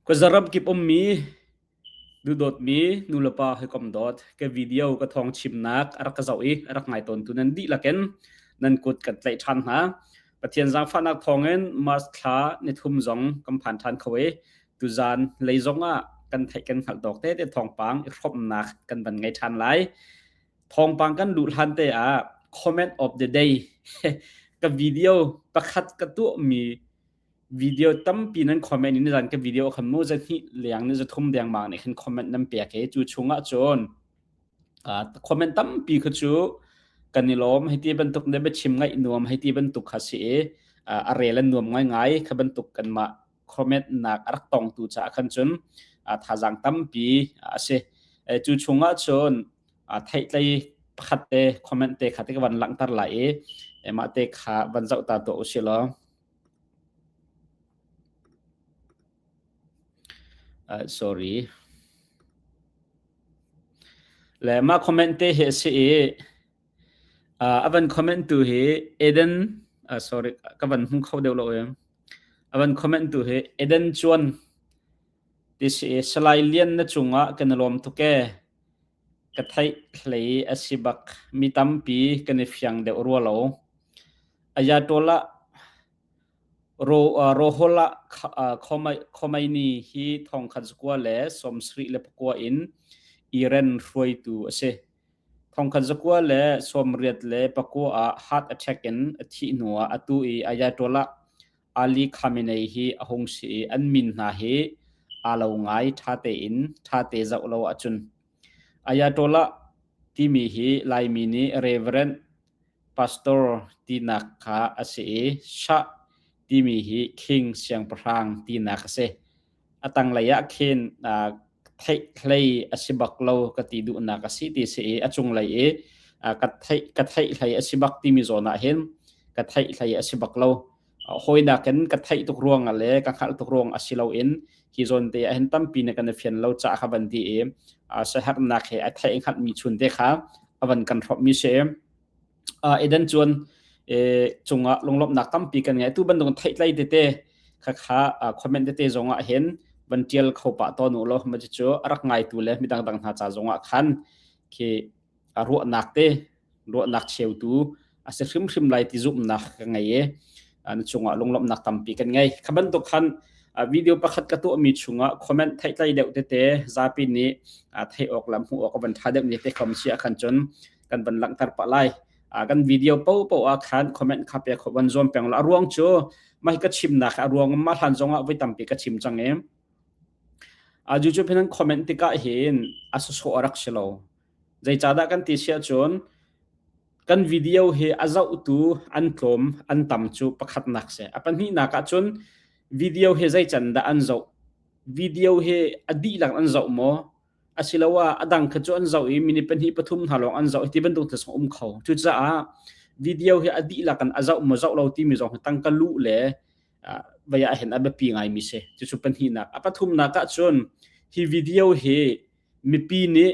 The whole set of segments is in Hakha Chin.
Khuaza ramkip ummi duhdawtmi nulepa hawikom dawt ka video ka thawng chimnak a rak ka zoh i a rak ngai tawntu nan dihlak in nan kut kan tlaih ṭhan hna. Pathian zaangfahnak thawngin March thla nithum zong kan phan ṭhan kho i tuzaan lei zong ah kan theih kan hngalh tawk tete thawngpang i hrawmhnak kan van ngei ṭhan lai. Thawngpang kan luh hlan te ah comment of the day ka video pakhat ka tuahmi video tampi nan comment in nizan ka video khan mu zahnih leng ni zathum dengmang nih khan comment nan pek i cu chungah cun comment tampi kha cu kan i lawm hiti bantuk ne biachim ngaih nuam hiti bantuk kha si i a rel an nuam ngaingai kha bantuk kanmah comment nak a rak tongtu caah khan cun thazaang tampi a si. Cu chungah cun theihtlei pakhat te comment te kha te ka van langhter lai i mah te kha van zoh ta tuah usih law. Sorry. Le mah comment te hi a si i a van comment tu hi Eden sorry ka van hmu kho deuh lo em. A van comment tu hi Eden Chuan ti si i Salai Lian na cungah kan i lawm tuk ee. Ka theih hlei a si bak. Mi tampi kan i fiang deuh rua lo. Ayatollah Ruhollah Khomeini hi thongkhat zakua le 79 in Iran hruaitu a si. Thongkhat 1989 ah heart attack in a thih hnuah atu i Ayatollah Ali Khamenei hi a hung si i an min hna hi aa lo ngai ṭha tein ṭha te zoh lo ahcun. Ayatollah timi hi Laimi nih Reverend Pastor tinak kha a si i Shah timi hi King siangpahrang tinak a si. A tanglei ah khin theihhlei a si bak lo ka ti duhnak a si ti si i a cunglei i ka theih ka theihhlei a si bak timi zawn ah hin ka theihhlei a si bak lo. Hawinak in ka theih tuk ruang ah le ka hngalh tuk ruang a si loin hi zawn te ah hin tampi na kan i fian lo caah kha van ti i siaherhnak he a theih hngalhmi chun te kha a van kan hrawmhmi si. Eden cun cungah lunglawmhnak tampi kan ngei. Tu bantuk theihtlei tete kha kha comment tete zong ah hin van tial kho pah tawn u law ma cu a rak ngaitu le midang dang hna ca zong ah khan khi ruahnak te ruahnak cheutu a si hrimhrim lai ti zumhnak ka ngei i na cungah lunglawmhnak tampi kan ngei. Kha bantuk khan video pakhat ka tuahmi chungah comment theihtlei deuh tete zapi nih theih awk le hmuh awk a van ṭha deuh ni te khom si ah khan cun kan van langhter pah lai. Kan video popo ah khan comment kha pe kho van zuam peng la. A ruang cu mah hi ka chimnak a ruang mah hlan zongah voi tampi ka chim cang i YouTube hin comment tikah hin a sawsawh a rak si lo. Zeicahdah kan ti si ahcun kan video hi a zohtu an tlawm an tam cu pakhatnak si. A pahnihnak ahcun video hi zeican dah an zoh? Video hi a dihlak an zoh maw? Asiloah a dang kha cu an zoh i minute pahnih pathum hna lawng an zoh ti bantuk thil zong um kho. Cucaah video hi a dihlak in a zoh maw zoh lo timi zong hi tangka luh le vei ah hin a biapi ngaimi si. Cucu pahnihnak. A pathumnak ahcun hi video hi mipi nih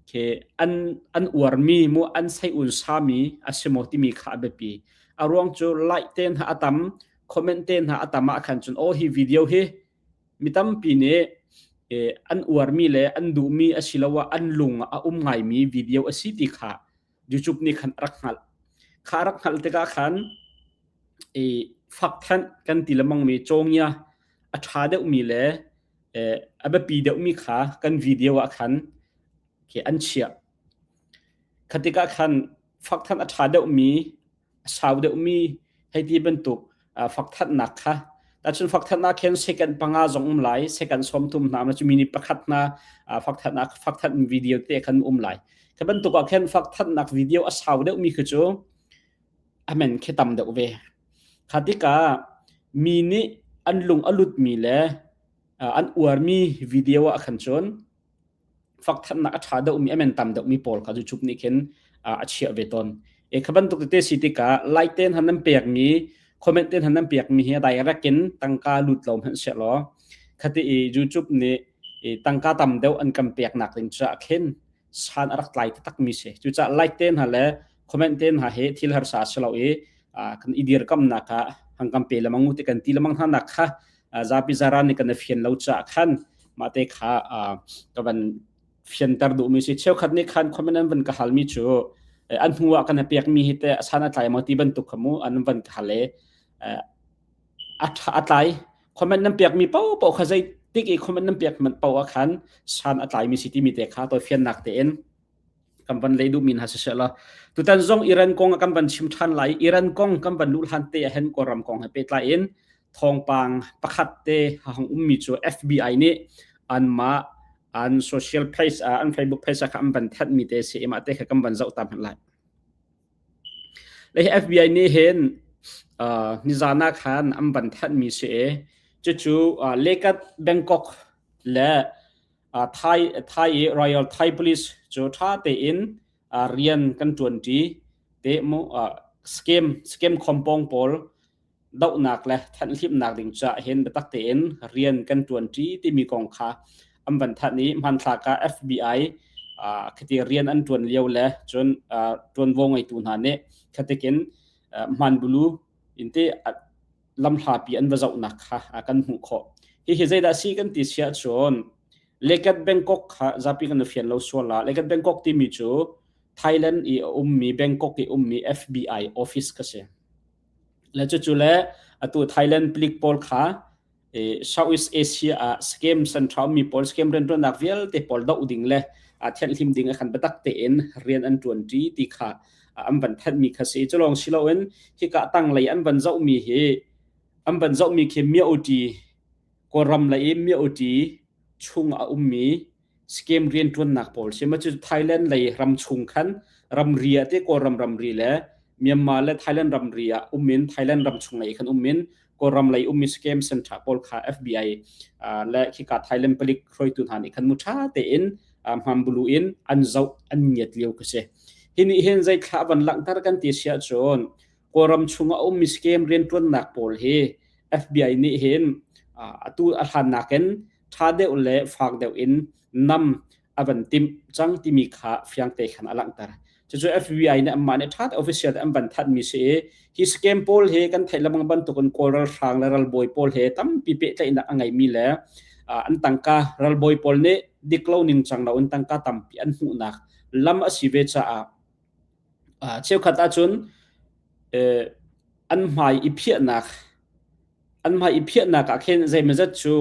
khi an an uarmi mu an sei un sami a si maw timi kha a biapi. A ruang cu like te hna a tam, comment te hna a tam ah khan cun aw hi video hi mi tampi nih an uarmi le an duhmi asiloah an lung a um ngaimi video a si ti kha YouTube nih khan a rak hngalh. Kha a rak hngalh tikah khan i fakthanh kan ti lemangmi cawngia a ṭha deuhmi le a biapi deuhmi kha kan video ah khan khi an chiah. Kha tikah khan fakthanh a ṭha deuhmi, a sau deuhmi hei ti bantuk fakthanhnak kha Tacun fakthanhnak khin second panga zong um lai, second 30 hna cu minute pakhat hna fakthanhnak fakthanh video te khan um lai. Kha bantuk ah khin fakthanhnak video a sau deuhmi khi cu amen khi tam deuh ve. Kha tikah mi nih an lung a lutmi le an uarmi video ah khan cun fakthanhnak a ṭha deuhmi a men tam deuhmi pawl kha YouTube nih khin a chiah ve tawn. E kha bantuk tete si tikah like ten han nan pekmi comment ten han nan pekmi hi direct in tangka lut lo hmanh seh law khati i YouTube nih tangka tam deuh an kan peknak ding caah khin san a rak tlai takmi si. Cucaah like te hna le comment te hna hi thil harsa si lo i kan i dirkamnak ah hang kan pe lemang u ti kan ti lemang hna nak kha. Zapi zaran nih kan i fian lo caah khan mah te kha ka van fianter duhmi si. Cheukhat nih khan comment an van ka halmi cu an hnu ah kan pekmi hi te san a tlai maw ti bantuk kha mu an van ka hal i a tlai. Comment nan pekmi paohpaoh kha zeitik i comment nan pek paoh ah khan san a tlaimi si timi te kha tawifiannak tein kan van lei duhmi hna siseh law tutan zong Iran kong kan van chim ṭhan lai. Iran kong kan van luh hlan te ah hin Kawlram kong he pehtlai in thawngpang pakhat te a hung ummi cu FBI nih anmah an social page ah an Facebook page ah kha an van thanhmi te si i mah te kha kan van zoh ta hmanh lai. Le hi FBI nih hin nizan ah khan an van thanhmi si i cucu Lekat Bangkok le Thai Thai i Royal Thai Police cu ṭha tein rian kan ṭuanṭi te mu scam scam khompong pawl dohnak le thanhlimnak ding caah hin biatak tein rian kan ṭuanṭi timi kong kha an van thanh i hmanthlak ah FBI khati rian an ṭuan lio le cun ṭuanvo ngeitu hna nih khatikin hmanbulu in te lamhlapi an va zohnak kha kan hmuh khawh. Hihi zeidah si kan ti siah cun Lekat Bangkok kha zapi kan fian lo sual la. Lekat Bangkok timi cu Thailand i a ummi Bangkok i ummi FBI office ka si. Le cucu le atu Thailand palik pawl kha Southeast Asia ah scam central mi pawl scam rianṭuannak vialte pawl doh ding le thianhlim ding a khan biatak tein rian an ṭuanṭi ti kha an van thanhmi kha si. Cu lawng si loin hika tanglei an van zohmi hi an van zohmi khi Myaoti Kawlram lei i Myaoti chung a ummi scam rianṭuannak pawl si. Mah cu Thailand lei ram chung khan ramri ah te Kawlram ramri le Myanmar le Thailand ramri ah um in Thailand ram chung lei khan um in Kawlram lei ummi scam center pawl kha FBI le khika Thailand palik hruaitu hna nih khan mu ṭha tein hmambulu in an zoh an ngiat lio ka si. Hi nih hin zeithla van langhter kan ti siah cun Kawlram chung a ummi scam rianṭuannak pawl hi FBI nih hin atu a hlan nakin ṭha deuh le fak deuh in nam a van timh cang timi kha fiangte khan a langhter. Cucu FBI nih anmah nih ṭha official an van thanhmi si i hi scam pawl hi kan theih lengmang bantukin Kawl ralhrang le ralbawi pawl he tampi pehtlaihnak a ngeimi le an tangka ralbawi pawl nih dik lo ningcang lo in tangka tampi an hmuhnak lam a si ve caah cheukhat ahcun an hmai i phiahnak an hmai i phiahnak ah khin zeimawzat cu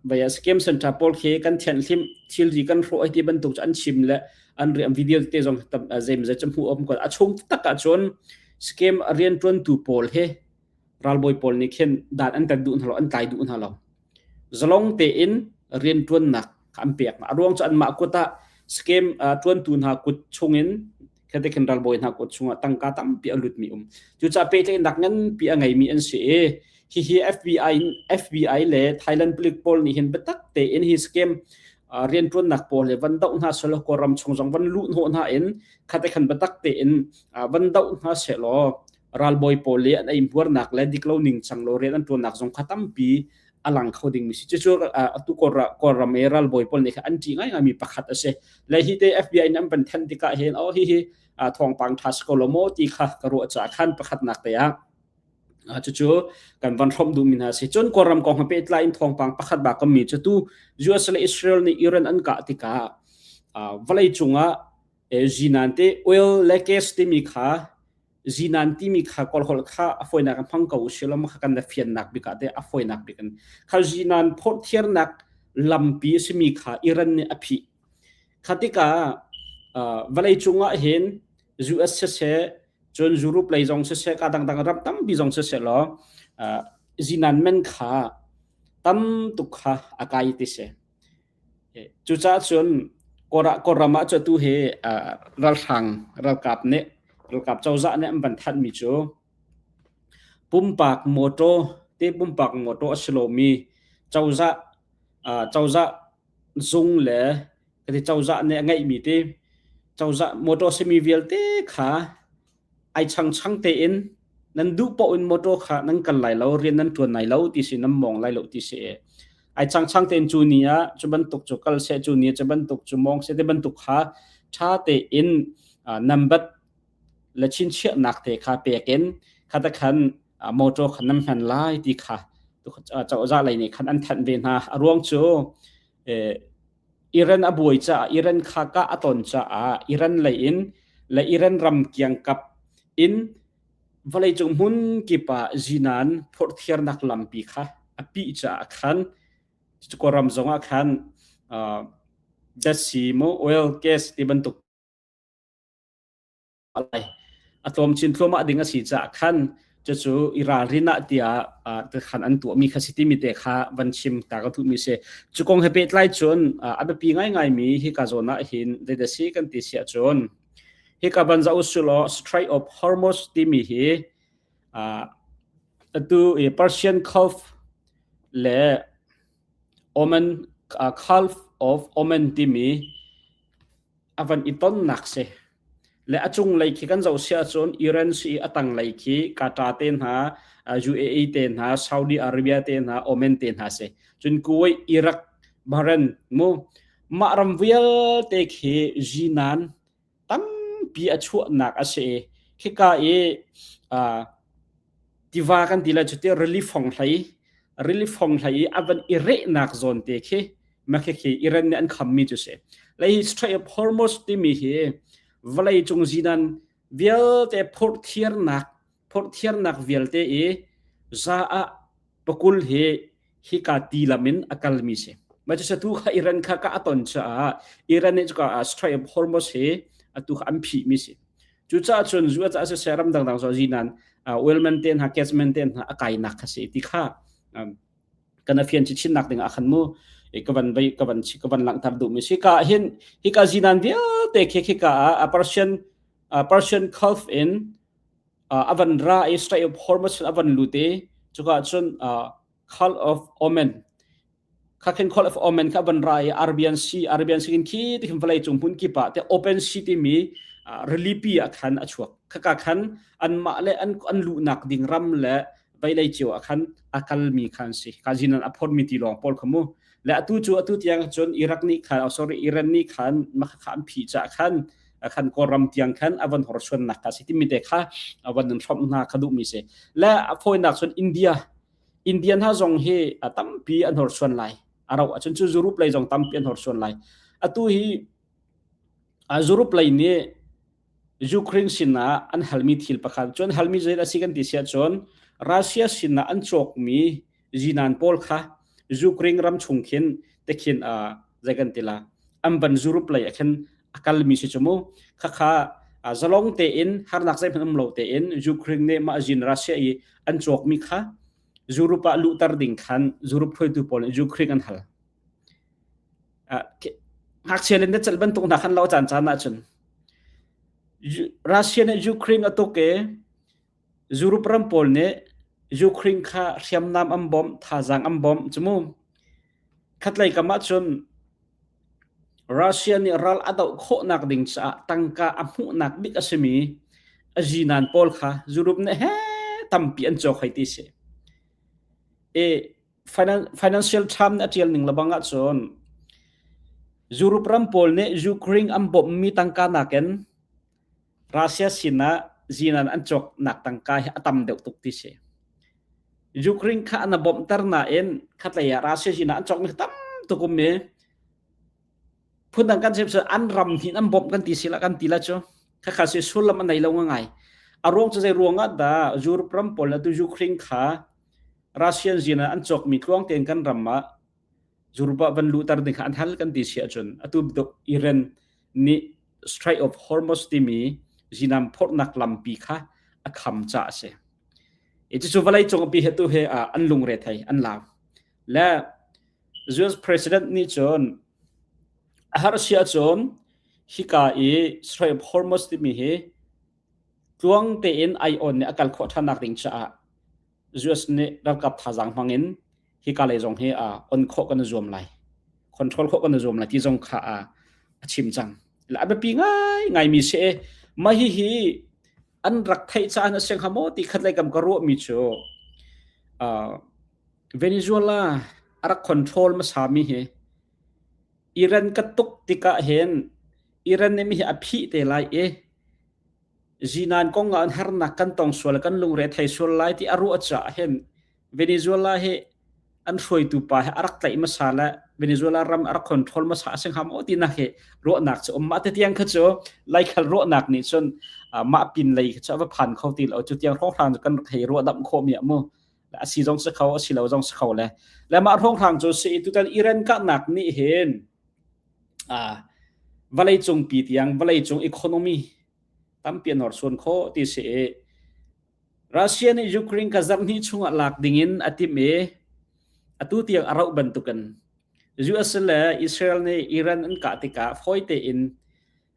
vei ah scam center pawl khi kan thianhhlimh thilri kan hrawh ai ti bantuk cu an chim le an rian video te zong zeimawzat cu hmuh um ko a chung tak ahcun scam rianṭuantu pawl hi ralbawi pawl nih khin dan an tat duh hna lo an tlai duh hna lo zalong tein rianṭuannak an pek a ruang cu anmah kut ah scam ṭuantu hna kut chungin khate khin ralbawi hna kut chungah tangka tampi a lutmi um cucaah pehtlaihnak nganpi a ngeimi an si i hihi FBI FBI le Thailand palik pawl nih hin biatak tein hi scam rianṭuannak pawl le van doh hna selaw Kawlram chung zong van luh hnawh hna in khate khan biatak tein van doh hna selaw ralbawi pawl le an eihmuarnak le diklo ningcang lo rian an ṭuannak zong kha tampi a lang kho dingmi si. Cucu atu Kawlram i ralbawi pawl nih khan an ṭih ngaingaimi pakhat a si. Le hi te FBI nih an van thanh tikah hin oh hi hi thawngpang ṭha si ko lo maw ti kha ka ruah caah khan pakhatnak te ah cucu kan van hrawmh duhmi hna si. Cun Kawlram kong he pehtlai in thawngpang pakhat bak mi cu tu US le Israel nih Iran an kah tikah vawlei cungah zinan te oil le gas timi kha zinan timi kha kawlholh kha a fawinak in hmang ko usih law kha kan na fiannak bik ah teh a fawinak bik in kha zinan phorhthiarnak lampi a simi kha Iran nih a phih kha tikah vawlei cungah hin US siseh cun Europe lei zong siseh ka dangdang ram tampi zong siseh law zinan men kha tam tuk kha a kai ti si Cucaah cun Kawlram ah cu atu hi ralhrang ralkap nih ralkap cozah nih an van thanhmi cu pumpak mawtaw te pumpak mawtaw a si lomi cozah cozah zung le cozah nih a ngeihmi te cozah mawtaw a simi vialte kha Ai changchang tein nan duh paoh in motor kha nan kal lai lo, rian nan ṭuan lai lo ti si, nan mawng lai lo ti si. Ai changchang tein cu ni ah cu bantuk cu kal seh, cu ni ah cu bantuk cu mawng seh ti bantuk kha ṭha tein nambat le chinchiahnak te kha pek in kha te khan motor kha nan hman lai ti kha. Cozah lei nih khan an thanh ve hna. A ruang cu Iran a buai caah Iran kha kah a ton caah Iran lei in le Iran ram kiangkap in vawleicung hmun kip ah zinan phorhthiarnak lampi kha a pih caah khan Kawlram zong ah khan datsi mu oil gas ti bantuk lai. A tlawm chin thluahmah ding a si caah khan cucu i ralrin ah tiah khan an tuahmi kha si timi te kha van chim ta ka duhmi si. Cu kong he pehtlai cun a biapi ngaingaimi hika zawn ah hin zeidah si kan ti si ahcun hika van zoh usulaw Strait of Hormuz timi hi atu i Persian Gulf le Oman Gulf of Oman timi a van i tonnak si. Le a cunglei khi kan zoh si ahcun Iran si i a tanglei khi Qatar te hna, UAE te hna, Saudi Arabia te hna, Oman te hna si. Cun Kuwait, Iraq, Bahrain mu mah ram vialte khi zinan tampi a chuahnak a si i khika i tiva kan ti lai cu ti rili fonghlei rili fonghlei i a van i rehnak zawn te khi Makhekhi Iran nih an khammi cu si. Lei hi Strait of Hormuz timi hi vawlei cung zinan vialte phorhthiarnak phorhthiarnak vialte i za ah pakul hi hika ti lam in a kalmi si. Mah cu tu kha Iran kha ka a ton caah Iran nih cuka Strait of Hormuz hi atu kha an phihmi si. Cucaah cun US ah siseh ram dangdang zong zinan oilman te hna gasman te hna a kainak kha si ti kha kan a fian chinnak ding ah khan mu ka van vei ka van ka van langhter duh mi si ka hin hika zinan vialte khi khika ah Persian Persian Gulf in a van ra i Strait of Hormuz a van lut i cuka cun Gulf of Oman kha khin Gulf of Oman kha van ra i Arabian Sea Arabian Sea in khi ti khin vawlei cung hmun kip ah te Open Sea timi rilipi ah khan a chuak khaka khan anmah le an an luhnak ding ram le veilei cio ah khan a kalmi kha an si. Ka zinan a phormi tilawng pawl kha mu. Le atu cu atu tiang cun Iraq nih khan, oh sorry, Iran nih khan mah kha an phih caah khan khan Kawlram tiang khan a van horsuannak kha si timi te kha a van in hrawmh hna kha duhmi si. Le a fawinak cun India India hna zong hi a tampi an horsuan lai. A rauh ahcun cu Europe lei zong tampi an horsuan lai. Atu hi Europe lei nih Ukraine sinah an halmi thil pakhat cun halmi zei a si kan ti siah cun Russia sinah an cawkmi zinan pawl kha Ukraine ram chung khin te khin zei kan ti la an van Europe lei ah khin a kalmi si cu mu khakha zalong tein harnak zeihmanh um lo tein Ukraine nih mah zin Russia i an cawkmi kha Europe ah luhter ding khan Europe hruaitu pawl nih Ukraine an hal. Ngakchia le na celh bantuk hna khan lo caan caan ahcun Russia nih Ukraine a tuk i Europe ram pawl nih Ukraine kha hriamnam an bawmh, thazaang an bawmh cu mu. Khatlei kam ahcun Russia nih ral a doh khawhnak ding caah tangka a hmuhnak bik a simi a zinan pawl kha Europe nih he tampi an cawk hei ti si. I Financial Times nih a ṭial ning lebang ahcun Europe ram pawl nih Ukraine an bawmhmi tangka nakin Russia sinah zinan an cawknak tangka hi a tam deuh tuk ti si. Ukraine kha an bawmhter nain khatlei ah Russia sinah an cawkmi tam tuk um i phundang kan chim an ram hin an bawmh kan ti si la kan ti la cu khakha si sullam a nei lo ngai. A ruang cu zei ruang ah dah Europe ram pawl atu Ukraine kha Russian zin ah an cawkmi tluang tein kan ram ah Europe ah van luhter ding kha an hal kan ti si ahcun atu bantuk Iran nih Strait of Hormuz timi zinam phorhnak lampi kha a kham caah a si. I cucu vawlei cung pi he tu he an lungre thei an lau. Le US President nih cun a har si ahcun hika i Strait of Hormuz timi hi tluang tein ai on nih a kal khawh ṭhannak ding caah US nih ralkap thazaang hmang in hika lei zong hi on khawh kan i zuam lai control khawh kan i zuam lai ti zong kha a chim cang a biapi ngai ngai mi si mah hi hi an rak theih caan a si hnga maw ti khat lei kam ka ruah mi cu Venezuela a rak control hmasa mi hi Iran ka tuk tikah hin Iran nih mi hi a phih te lai i Zinan kong ah harnak kan tong sual kan lungre thei sual lai ti a ruah caah hin Venezuela hi. An hruaitu pa he a rak tlaih hmasa le Venezuela ram a rak control hmasa a si hnga maw tinak hi ruahnak cu um. Mah te tiang kha cu laikhal ruahnak nih cun mah pin lei kha cu a va phan kho ti lo. Cu tiang hrawnghrang cu kan rak hei ruah damh khawh mi ah mu. A si zong si kho, a si lo zong si kho le. Le mah hrawnghrang cu si tutan Iran kahnak nih hin vawleicung pi tiang vawleicung economy tampi a hnorsuan khawh ti si i Russia nih Ukraine ka zarh hnih chungah lak dingin a timh i atu tiang a rauh bantukin US le Israel nih Iran an kah tikah fawi tein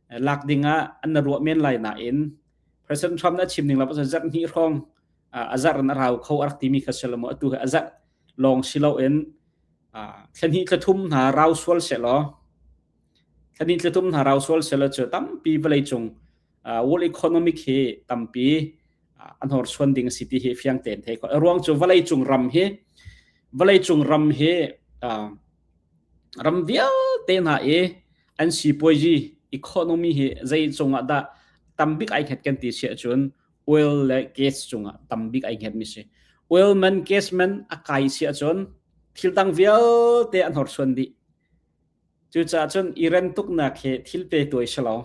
lak dingah an ruah men lai nain President Trump nih a chim ning lam ahcun zarh hnih hrawng a zarh in a rau kho a rak timi kha si lo maw atu hi a zarh lawng si loin thla hnih thla thum hna rau sual sehlaw thla hnih thla thum hna rau sual sehlaw cu tampi vawleicung world economic hi tampi an horsuan ding a si ti hi fiang tein thei khawh. Ruang cu vawleicung ram hi vawleicung ram hi ram vialte hna i an sipuazi economy hi zei cungah dah tambik ai hnget kan ti si ahcun oil le gas cungah tambik ai hnget mi si. Oil man gas man a kai si ahcun thil dang vialte an horsuan dih. Cucaah cun Iran tuknak hi thil pe tuai si lo.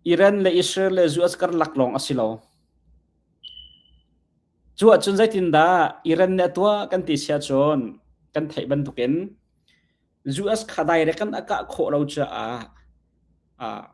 Iran le Israel le US karlak lawng a si lo. Cu ahcun zeitindah Iran nih a tuah kan ti si ahcun kan theih bantukin US kha direct in a kah khawh lo caah ah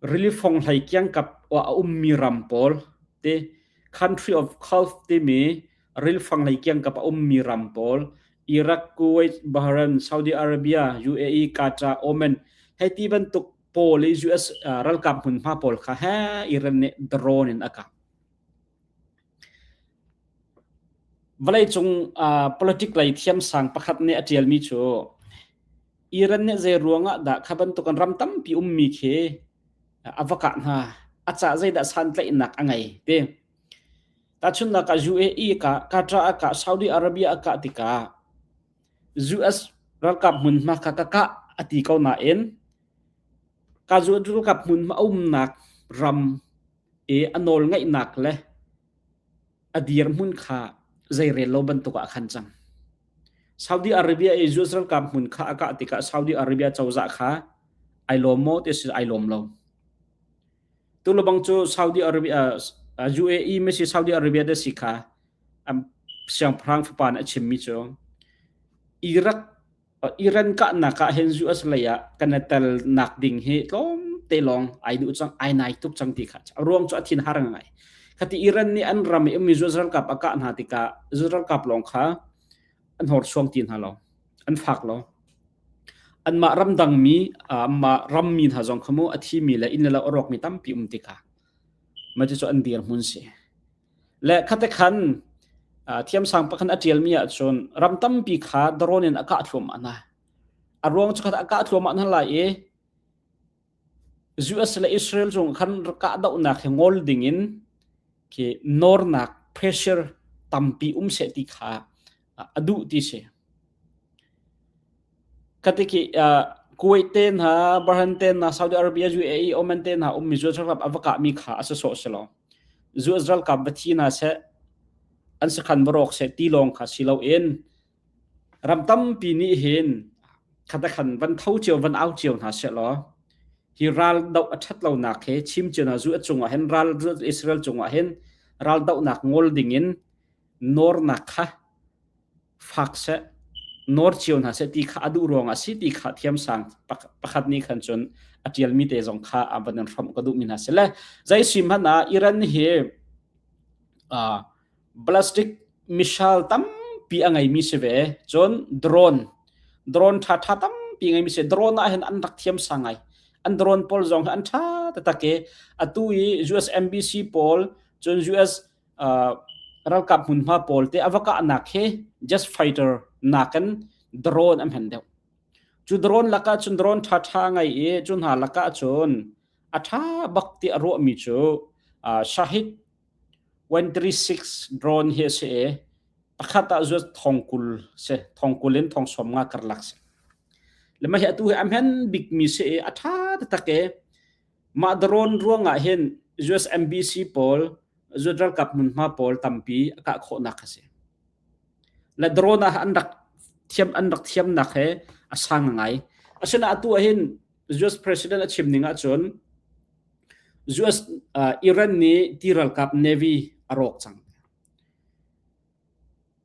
rili fonghlei kiangkap a ummi ram pawl ti country of Gulf timi rili fonghlei kiangkap a ummi ram pawl Iraq, Kuwait, Bahrain, Saudi Arabia, UAE, Qatar, Oman hei ti bantuk pawl i US ralkap hmunhma pawl kha he Iran nih drone in a kah. Vawleicung politic lei thiamsang pakhat nih a ṭialmi cu Iran nih zei ruangah dah kha bantuk in ram tampi ummi khi a va kah hna, a cah zeidah santlaihnak a ngei ti. Tahchunhnak ah UAE kah, Qatar a kah, Saudi Arabia a kah tikah US ralkap hmunhma kha ka kah a ti ko nain ka ralkap hmunhma a umnak ram i a nawlngeihnak le a dirhmun kha zeirel lo bantuk ah khan cang. Saudi Arabia i US ralkap hmun kha a kah tikah Saudi Arabia cozah kha ai lawm maw ti si ai lawm lo. Tu lobang cu Saudi Arabia UAE masi Saudi Arabia da si kha siangpahrang fapa nih a chimmi cu Iraq Iran kahnak ah hin US lei ah kan i telnak ding hi tlawmte lawng ai duh cang ai nai tuk cang ti kha a ruang cu a thin har ngai khati Iran nih an ram i ummi US ralkap a kah hna tikah US ralkap lawng kha an horsuang ti hna lo an fak lo anmah ramdang mi anmah rammi hna zong kha mu a thimi le inn le lo a rawkmi tampi um tikah mah cu an dirhmun si Le khate khan thiamsang pakhat a ṭialmi ahcun ram tampi kha drone in a kah thluahmah hna. A ruang cu khat a kah thluahmah hna lai i US le Israel cung khan kahdohnak hi ngol dingin khi nawrnak pressure tampi um seh ti kha a duh ti si. Khati khi Kuwait te hna, Bahrain te hna, Saudi Arabia, UAE, Oman te hna ummi US ralkap a va kahmi kha a si sawh si lo. US ralkap va thi hna seh, an sakhan va rawk seh ti lawng kha si loin ram tampi nih hin khata khan van tho cio van au cio hna seh law hi ral doh a ṭhat lonak he chim cio hna US cungah hin ral Israel cungah hin ral dohnak ngol dingin nawrnak kha fak seh nawr cio hna seh ti kha a duh ruangah si ti kha thiamsang pakhat nih khan cun a ṭialmi te zong kha a van in hrawmh ka duhmi hna si le zei si hmanh ah Iran hi uh, ballistic missile tampi a ngeimi si ve cun drone drone ṭha ṭha tampi ngeimi si drone ah hin an rak thiam sang ngai an drone pawl zong hi an ṭha taktak i atu i US MBC pawl cun US ralkap hmunhma pawl te a va kahnak hi just fighter nakin drone an hman deuh. Cu drone lakah cun drone ṭhaṭha ngai i cu hna lakah cun a ṭha bak ti a ruahmi cu Shahid 136 drone hi a si i pakhat ah zuat thongkul si thongkul in thong som nga karlak si. Le mah hi atu hi a hman bikmi si i a ṭha taktak i Mah drone ruangah hin US MBC pawl, US ralkap hmunhma pawl tampi a kah khawhnak a si. Le drone ah an rak thiam an rak thiamnak he a sang ngai. Asinain atu ah hin US president a chim ning ahcun US uh, Iran nih ti ralkap navy a rawk cang.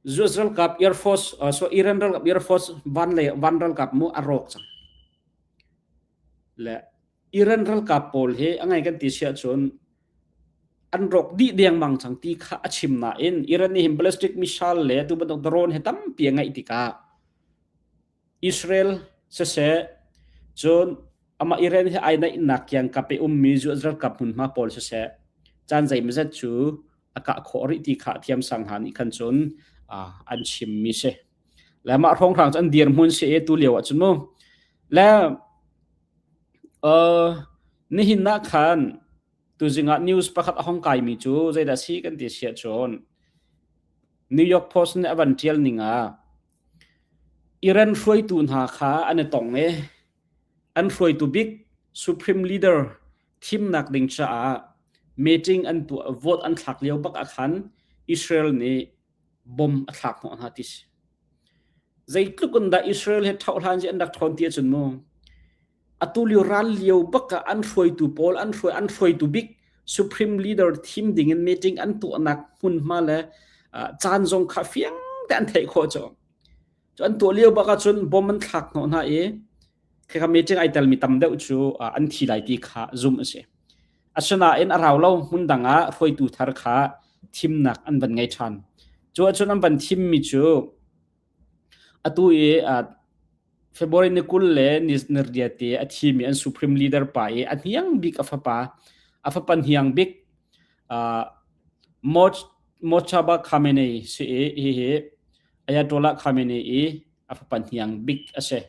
US ralkap Air Force uh, so Iran ralkap Air Force van le van ralkap mu a rawk cang. Le Iran ralkap pawl hi a ngai kan ti si ahcun an rawk dih dengmang cang ti kha a chim nain Iran nih hin ballistic missile le tu bantuk drone he tampi a ngeih tikah Israel siseh cun amah Iran he ai naihnak kiangkap i ummi US ralkap hmunhma pawl siseh caan zeimawzat cu a kah khawh rih ti kha thiamsang hna nih khan cun an chimmi si. Le mah hrawnghrang cu an dirhmun si i tu lio ahcun mu. Le Uh, nihin ah khan tuzing ah news pakhat a hong kaimi cu zeidah si kan ti siah cun New York Post nih a van ṭial ning ah Iran hruaitu hna kha an i tong i an hruaitu bik Supreme Leader thimnak ding caah meeting an tuah vote an thlak lio bak ah khan Israel nih bom a thlak hnawh hna ti si. Zeitluk in dah Israel he ṭhohhlan hi an rak ṭhawn ti ahcun mu atu lio ral lio bak ah an hruaitu pawl an hruai an hruaitu bik supreme leader thim ding in meeting an tuahnak hmunhma le caan zong kha fiang te an theih khawh cu. Cu an tuah lio bak ahcun bom an thlak hnawh hna i khikha meeting ai telmi tam deuh cu an thi lai ti kha zumh a si. Asinain a rau lo hmun dang ah hruaitu thar kha thimnak an van ngei ṭhan. Cu ahcun an van thimmi cu atu i February ni 20 le ni riat i a thimi an supreme leader pa i a hniang bik a fapa a fapa hniang bik Mojtaba Khamenei si i hihi Ayatollah Khamenei i a fapa hniang bik a si.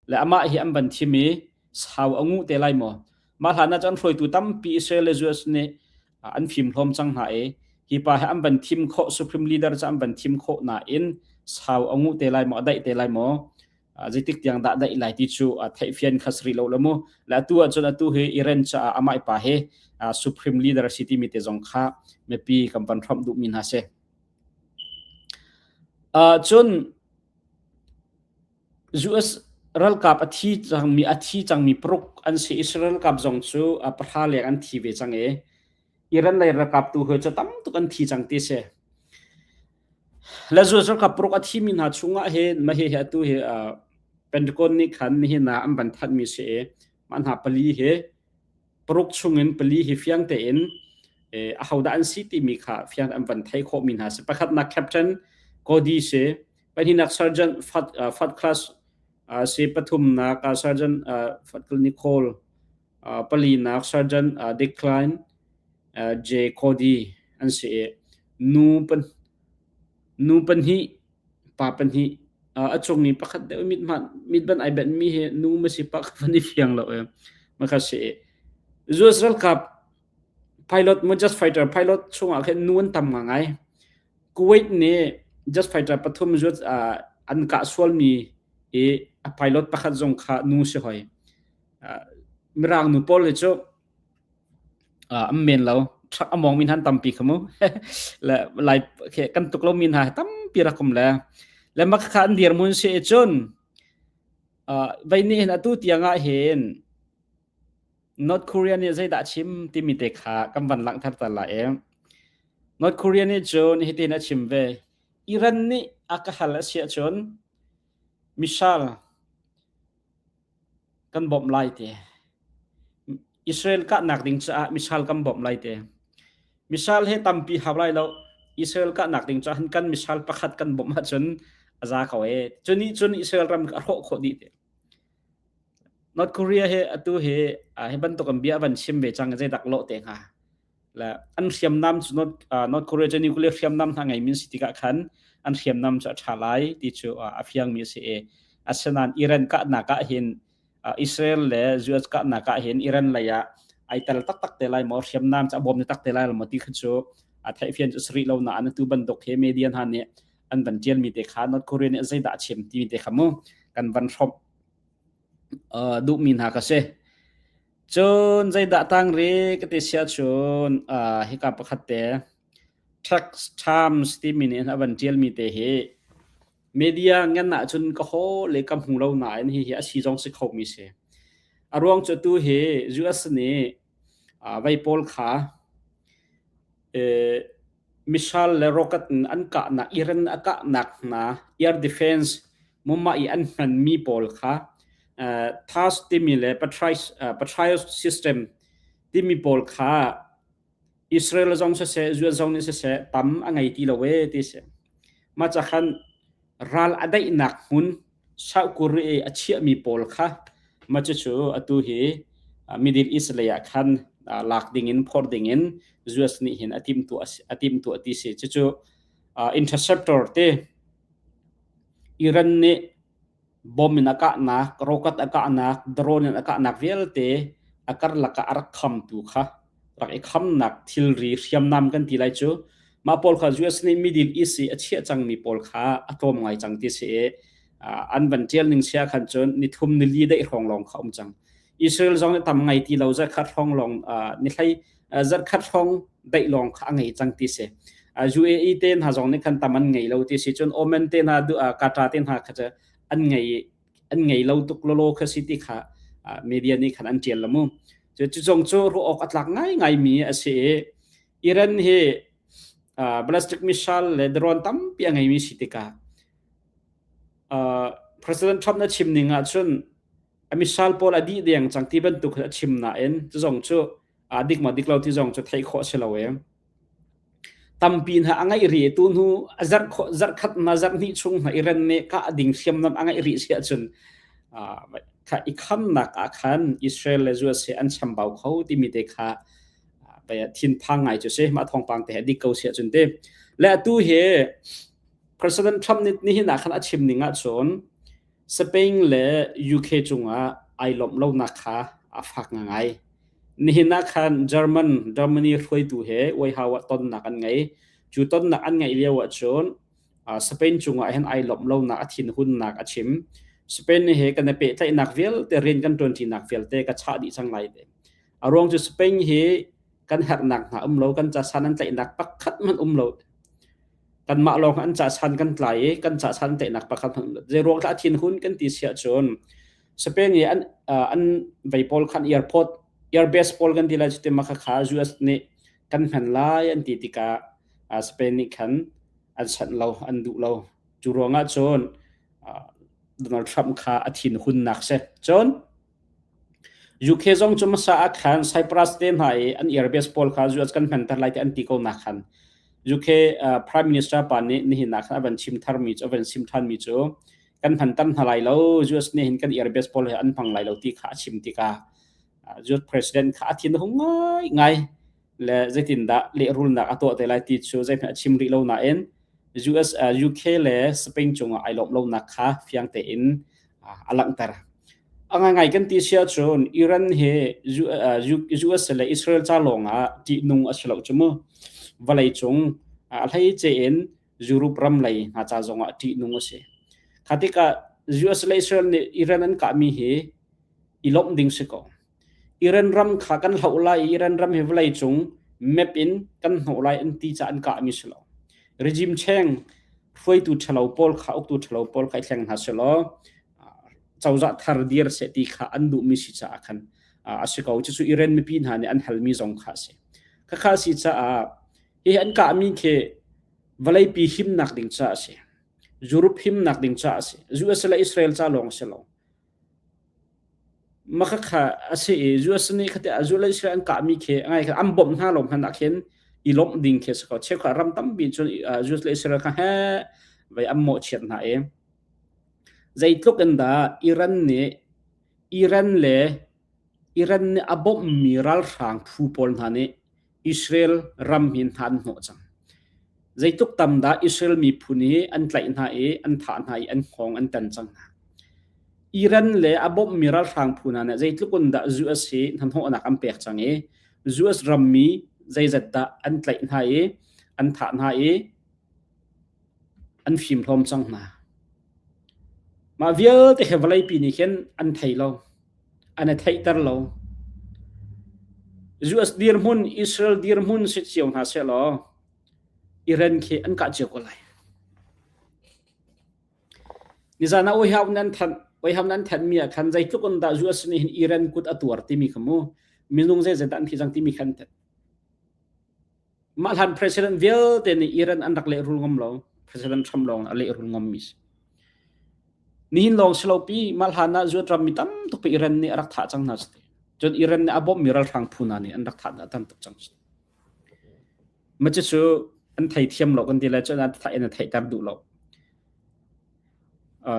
Le amah hi an van thim i sau a nguh te lai maw? Mah hlan ah cun hruaitu tampi Israel le US nih an fimhlawm cang hna i hi pa hi an van thim khawh supreme leader cu an van thim khawh nain sau a nguh te lai maw a daih te lai maw zeitik tiang dah daih lai ti cu theihfian kha si rih lo le mu le atu ahcun atu hi Iran caah amah pa hi supreme leader si timi te zong kha mipi kan van hrawmh duhmi hna si. Cun US ralkap a thi cangmi a thi cangmi paruk an si. Israel ralkap zong cu pahra leng an thi ve cang i Iran lei ralkap tu hi cu tam tuk an thi cang ti si. Le US ralkap paruk a thimi hna chungah hin mah hihi atu hi Pentagon nih khan nihin ah an van thanhmi si i mah hna pali hi paruk chungin pali hi fiang tein ahodah an si timi kha fiang an van thei khawhmi hna si. Pakhatnak Captain Cody si, pahnihnak Sergeant Fat, uh, Fat Class uh, si, pathumnak uh, Sergeant uh, Fat Nicole, uh, palinak Sergeant uh, Decline uh, J. Cody an si i nu pan nu pahnih pa pahnih a cung i pakhat deuh mit hmanh mit ban ai benh mi hi nu ma si pa van i fiang lo e ma kha si US ralkap pilot mo just fighter pilot chungah khin nu an tam ngai Kuwait nih just fighter pathum zuat an kah sual mi i a pilot pakhat zong kha nu si hoi mirang nu pawl hi cu an men lo. Truck a mawngmi hna an tampi kha mu. Le lai khi kan tuk lomi hna hi tampi rak um le. Le mah khakha an dirhmun si i cun vei nih hin atu tiang ah hin North Korea nih zeidah a chim timi te kha kan van langhter ta lai i North Korea nih cun hitin a chim ve. Iran nih a ka hal a si ahcun missile kan bawmh lai ti. Israel kahnak ding caah missile kan bawmh lai ti. Missile he tampi hau lai lo. Israel kahnak ding caah kan missile pakhat kan bawmh ahcun a za ko e. Cu nih cun Israel ram a hrawh khawh dih ti. North Korea he atu hi hi bantuk an bia van chim ve cang zeidak lawh te hnga. Le an hriamnam cu North, uh, North Korea cu nuclear hriamnam hna ngei min si tikah khan an hriamnam cu a ṭha lai ti cu uh, a fiangmi a si i asinain Iran kahnak ah hin uh, Israel le US kahnak ah hin Iran lei ah ai tel taktak te lai maw hriamnam cu a bawm tak te lai maw ti kha cu a theihfian cu sri lo na an tu bantuk he media hna nih an van ṭialmi te kha North Korea nih zeidah a chim timi te kha mu kan van hrawmh uh, duhmi hna ka si. Cun zeidah tang ri ka ti sia cun uh, hika pakhat te Tax Times timi nih a van ṭialmi te hi. Media ngan ahcun ka haw le ka hmu lo nain hihi a si zong si khomi si. A ruang cu tu hi US nih vei pawl kha missile le rocket in an kahnak Iran a kahnak hna air defense mumma i an hmanmi pawl kha THAAD timi le Patriot system timi pawl kha Israel zong siseh US zong nih siseh tam a ngei ti lo ee ti si. Mah ca khan ral a daihnak hmun South Korea i a chiahmi pawl kha mah cucu atu hi Middle East lei ah khan lak dingin phor dingin US nih hin a timhtuah a timhtuah ti si. Cucu interceptor te Iran nih Bom in a kahnak, rocket a kahnak, drone in a kahnak vialte a karlak ah a rak khamtu kha rak i khamnak thilri hriamnam kan ti lai cu mah pawl kha US nih Middle East i a chiah cangmi pawl kha a tlawm ngai cang ti si i an van ṭial ning sia khan cun nithum nili daih hrawng lawng kha um cang. Israel zong nih tam ngai ti lo zarkhat hrawng lawng ni hlei zarkhat hrawng daih lawng kha a ngei cang ti si. UAE te hna zong nih khan tam an ngei lo ti si cun Oman te hna Qatar te hna kha cu an ngei an ngei lo tuk lolo kha si ti kha media nih khan an ṭial lo mu. Cu cu zong cu ruah awk a tlak ngaingai mi a si i Iran hi ballistic missile le drone tampi a ngeimi si tikah President Trump na chim ning ah cun a missile pawl a dih deng cang ti bantuk a chim nain cu zong cu a dik ma dik lo ti zong cu theih khawh si lo e. Tampi hna a ngeih rih tu hnu a zarh khawh zarh khat na zarh hnih chung hna Iran nih kah ding hriamnam a ngeih rih si ahcun kha i khamnak ah khan Israel le US he an chambau kho timi te kha thinphang ngai cu si mah thawngpang te he dik ko si ahcun te le atu hi President Trump nih nihin ah khan a chim ning ahcun Spain le UK cungah ai lawmh lonak kha a fak ngai. Nihin ah khan German Germany hruaitu he White ah tonnak an ngei. Cu tonnak an ngeih lio ahcun Spain cungah hin ai lawmh lonak a thinhunnak a chim. Spain he kan i pehtlaihnak vialte rian kan ṭuanṭinak vialte ka chah dih cang lai te. A ruang cu Spain hi kan herhnak hna um lo, kan ca san an tlaihnak pakhat hmanh um lo. Kanmah lawng an ca san kan tlai i kan ca san tlaihnak pakhat hmanh zei ruang dah a thinhun kan ti siah cun Spain i an an vei pawl khan airport airbase pawl kan ti lai cuti ma kha US nih kan hman lai an ti tikah Spain nih khan an sanh lo an duh lo cu ruangah cun Donald Trump kha a thinhunnak si cun UK zong cu hmasa ah khan Cyprus te hna i an airbase pawl kha US kan hmanter lai ti an ti ko nak khan UK Prime Minister pa nih nihin ah khan a van chim tharmi cu a van sim thanmi cu kan hmanter hna lai lo US nih hin kan airbase pawl he an hmang lai lo ti kha a chim tikah US President kha a thin a hung ngai ngai le zeitindah lehrulnak a tuah te lai ti cu zeihmanh a chim rih lo nain US UK le Spain cungah ai lawmh lonak kha fiang tein a langhter. A ngaingai kan ti sia cun Iran hi US le Israel ca lawng ah ṭihnung a si lo cu mu. Vawlei cung a hleice in Europe ram lei hna ca zong ah ṭihnung a si. Kha tikah US le Israel nih Iran an kahmi hi i lawmh ding si ko. Iran ram kha kan hloh lai i Iran ram hi vawlei cung map in kan hnawh lai an ti caah an kahmi si lo. Regime cheng hruaitu ṭhalo pawl kha uktu ṭhalo pawl kha i thleng hna selaw cozah thar dir seh ti kha an duhmi si caah khan a si ko. Cucu Iran mipi hna nih an halmi zong kha a si. Khakha a si caah hi an kahmi khi vawleipi himnak ding caah a si. Europe himnak ding caah a si. US le Israel ca lawng a si lo. Makhakha a si i US nih khati a le Israel an kahmi khi ngai kha an bawmh hna lo hmanh ah khin i lawmh ding khi a si ko. Cheukhat ram tampi cun US le Israel kha he vei an mawhchiat hna i zeitluk in dah Iran nih Iran le Iran nih a bawmhmi ralhrang phu pawl hna nih Israel ram hi hna an hnawh cang. Zeitluk tam dah Israel miphun hi an tlaih hna i an thah hna i an hngawng an tan cang hna. Iran le a bawmhmi ralhrang phu hna nih zeitluk in dah US hi hnahnawhnak an pek cang i US rammi zeizat dah an tlaih hna i an thah hna i an fimhlawm cang hna. Mah vialte he vawleipi nih khin an thei lo. An i theihter lo. US dirhmun, Israel dirhmun si cio hna sehlaw Iran khi an kah cio ko lai. Nizan ah White House nan thanh White House nan thanh mi ah khan zeitluk in dah US nih hin Iran kut a tuar timi kha mu minung zeizat dah an thi cang timi khan Mah hlan president vialte nih Iran an rak lehrul ngam lo. President Trump lawng a lehrul ngam mi si. Nihin lawng si lo pi mah hlan ah zuat ram mi tam tuk pi Iran nih a rak thah cang hna si. Cun Iran nih a bawmh mi ralhrang phu hna nih an rak thah hna tam tuk cang si. Mah cucu an thei thiam lo kan ti lai cun an thah in a theihter duh lo.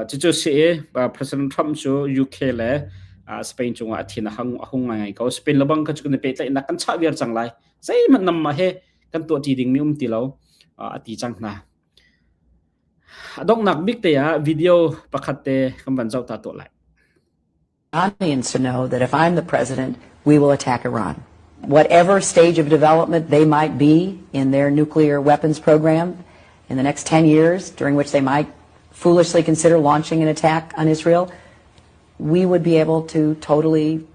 Cucu si i President Trump cu UK le Spain cungah a thin a hung, a hung ngaingai ko. Spain le bang kha cu kan i pehtlaihnak kan chah viar cang lai. Zeihmanh nam mah he kan tuah ṭi dingmi um ti lo a ti cang hna. A donghnak bik te ah video pakhat te kan van zoh ta tuah lai. Iranians to know that if I'm the president, we will attack Iran. Whatever stage of development they might be in their nuclear weapons program in the next 10 years, during which they might foolishly consider launching an attack on Israel, we would be able to totally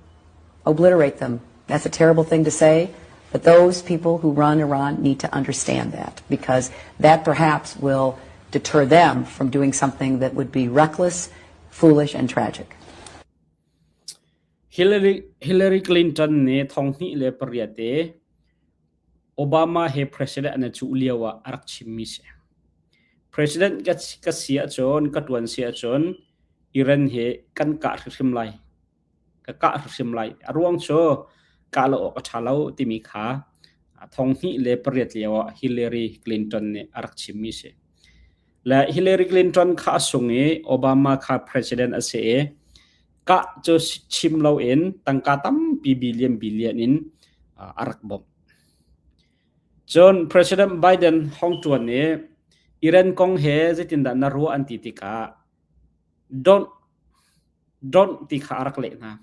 obliterate them. That's a terrible thing to say, but those people who run Iran need to understand that because that perhaps will deter them from doing something that would be reckless, foolish, and tragic. Hillary, Hillary Clinton nih thonghnih le pariat i Obama he president an cuh lio ah a rak chimmi si. President ka, ka si ahcun, ka tuan si ahcun Iran hi kan kah hrimhrim lai. Ka kah hrimhrim lai. A ruang cu kah lo awk a ṭha lo timi kha thonghnih le pariat lio ah Hillary Clinton nih a rak chimmi si. Le Hillary Clinton kha a sung i Obama kha president a si i kah cu chim loin tangka tampi billion billion in a rak bawmh. Cun President Biden hong ṭuan i Iran kong he zeitindah na ruah an ti tikah don't don't ti kha a rak leh hna.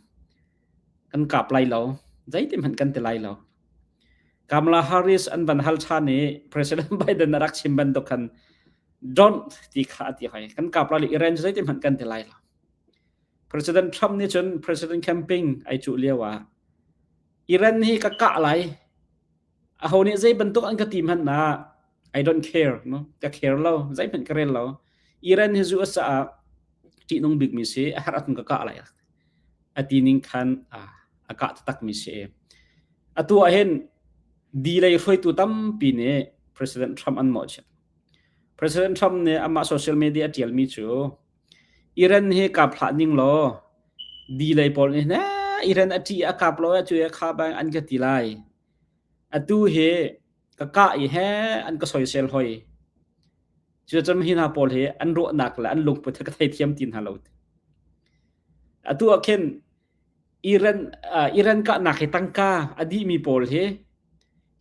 Kan kap lai lo. Zeitin hmanh kan ti lai lo. Kamala Harris an van hal ṭhan i President Biden a rak chim bantuk khan don't ti kha a ti hoi. Kan kap lai Iran cu zeitin hmanh kan ti lai lo. President Trump nih cun President camping ai cuh lio ah Iran hi ka kah lai. Aho nih zei bantuk an ka ti hmanh ah I don't care, no? Ka care lo, zeihmanh ka rel lo. Iran hi US caah ṭihnung bikmi si, a herh ahcun ka kah lai. A ti ning khan a kah taktakmi si. Atu ah hin di lei hruaitu tampi nih President Trump an mawhchiat. President Trump nih amah social media a ṭialmi cu Iran hi kap hlah ning law di lei pawl nih na Iran a ṭih a kap lo cu kha bang an ka ti lai. Atu hi ka kah i he an ka soisel hoi. Cucun hi hna pawl hi an ruahnak le an lungput hi ka theithiam ti hna lo. Atu ah khin Iran uh, Iran kahnak hi tangka a dihmi pawl hi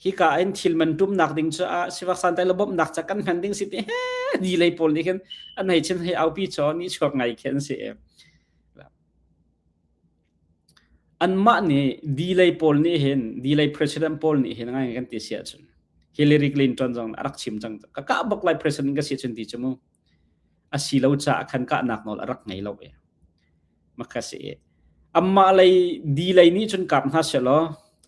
hika in thil man tumnak ding cu ah sifak santai le bawmhnak ca kan hman ding si ti he di lei pawl nih khin an hei chin hei aupi chaw ni chuak ngai khi an si. Anmah nih di lei pawl nih hin di lei president pawl nih hin ngai kan ti si ahcun Hillary Clinton zong a rak chim cang ka kah bak lai president ka si cun ti cu mu a si lo caah khan kahnak nawl a rak ngei lo e maka si e amah lei di lei nih cun kap hna selaw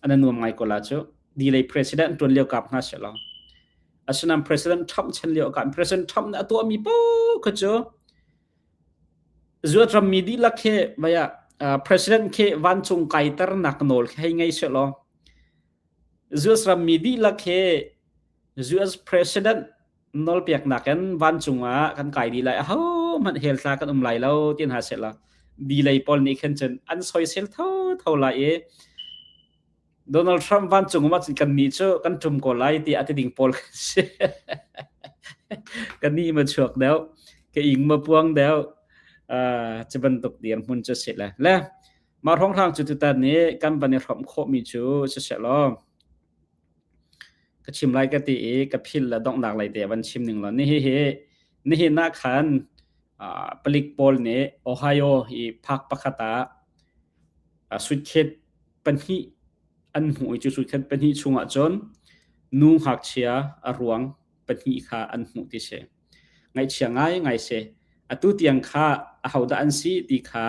an nuam ngai ko la cu di lei president tuan lio kap hna selaw asinain president Trump chan lio ka president Trump nih a tuahmi paoh kha cu Zuat rammi dihlak hi vaya president khi vancung kaiternak nawl khi hei ngei selaw US rammi dihlak hi US president nawlpeknak in vancung ah kan kai dih lai ahohmanh hell tla kan um lai lo ti hna sehla di lei pawl nih khin cun an soisel tho tho lai i Donald Trump vancung um ahcun kannih cu kan ṭum ko lai ti a ti ding pawl kan si. Ka ni ma chuak deuh, ka ing ma puang deuh, uh, cu bantuk dirhmun cu si le. Le mah hrawnghrang cu tutan nih kan van i hrawmh khawhmi cu siseh law ka chim lai ka ti i ka phil le donghnak lei te van chim ning law nihi hi nihin ah khan uh, palik pawl nih Ohio i park pakhat ah uh, suitcase pahnih an hmuh i cu suitcase pahnih chungah cun nu ngakchia a ruang pahnih kha an hmuh ti si. Ngaihchia ngaingai si. Atu tiang kha ahodah an si ti kha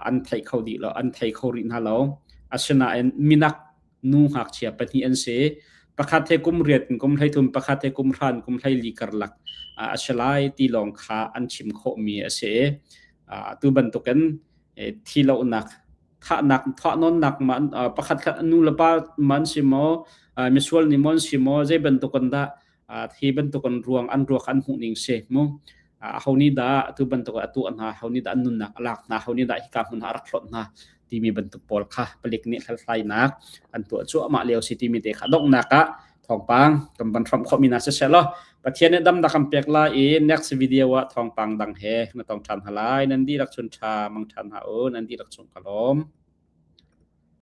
an thei kho dih lo, an thei kho rih hna lo. Asinain minak nu ngakchia pahnih an si. Pakhat he kum riat in kum 13, pakhat he kum hran kum 14 karlak a si lai ti lawng kha an chim khawhmi a si. Atu bantukin thi lonak thahnak thahnawnnak man pakhat khat nu le pa man si maw, misual nih mon si maw, zei bantukin dah hi bantukin ruang an ruak an hmuh ning si mu, ho nih dah atu bantuk a tuah hna, ho nih dah an nunnak a lak hna, ho nih dah hika hmun ah a rak hlawt hna timi bantuk pawl kha palik nih hlathlainak an tuah cuahmah lio si timi te kha donghnak ah thawngpang kan van hramh khawhmi hna siseh law, Pathian nih damnak kan pek lai i next video ah thawngpang dang he na tong ṭhan hna lai. Nan dihlak chun ṭha mang ṭhan hna u. Nan dihlak chung ka lawm.